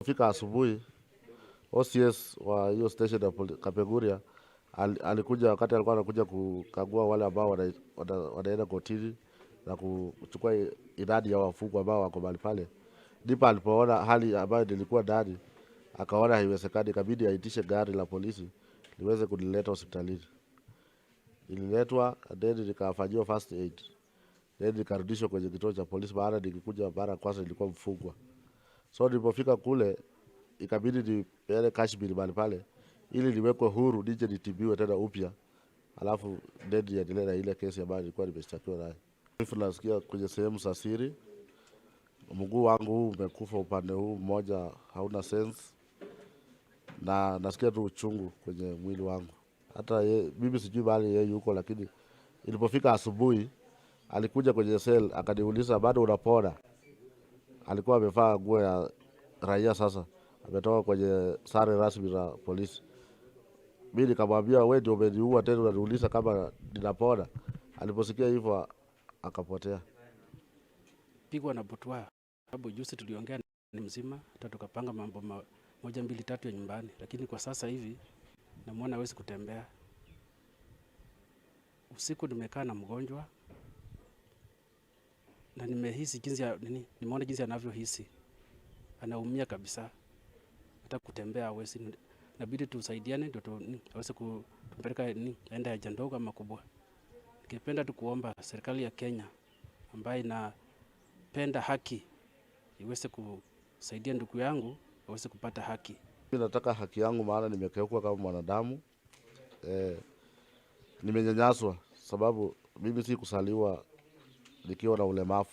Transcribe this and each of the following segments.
Fika asubuhi, OCS wa hiyo station ya Kapenguria alikuja wakati alikuwa anakuja kukagua wale ambao wanaenda kotini na kuchukua idadi ya wafungwa ambao wako mahali pale. Ndipo alipoona hali ambayo nilikuwa ndani, akaona haiwezekani, ikabidi aitishe gari la polisi liweze kunileta hospitalini. Nililetwa, then nikafanyiwa first aid, then nikarudishwa kwenye kituo cha polisi, maana nilikuja mara ya kwanza nilikuwa mfungwa. So nilipofika kule ikabidi nipeane cash bill mahali pale ili niwekwe huru nije nitibiwe tena upya, alafu then niendelee na ile kesi ambayo nilikuwa nimeshtakiwa nayo. Nasikia kwenye sehemu za siri, mguu wangu huu umekufa upande huu mmoja hauna sense, na nasikia tu uchungu kwenye mwili wangu. Hata mimi sijui mahali yeye yuko, lakini ilipofika asubuhi alikuja kwenye cell akaniuliza, "Bado unapona?" Alikuwa amevaa nguo ya raia, sasa ametoka kwenye sare rasmi za polisi. Mimi nikamwambia, "Wewe ndio umeniua, tena unaniuliza kama ninapona?" Aliposikia hivyo akapotea. Pigwa na butwaa, sababu juzi tuliongea ni mzima, hata tukapanga mambo moja mbili tatu ya nyumbani, lakini kwa sasa hivi namwona hawezi kutembea. Usiku nimekaa na mgonjwa na nimehisi jinsi ya nini, nimeona jinsi anavyohisi, anaumia kabisa, hata kutembea hawezi. Inabidi tusaidiane ndio aweze kumpeleka nini, aende haja ndogo ama kubwa. Ningependa tu kuomba serikali ya Kenya ambayo inapenda haki iweze kusaidia ndugu yangu aweze kupata haki. Mimi nataka haki yangu, maana nimekeukwa kama mwanadamu. Nimenyanyaswa sababu mimi si kuzaliwa nikiwa na ulemavu,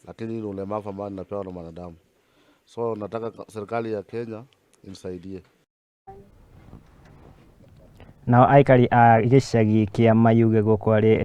lakini ni ulemavu ambao ninapewa na mwanadamu. So nataka serikali ya Kenya inisaidie. Nao aikari a gĩcagi kĩa Mayuge gũkũ arĩ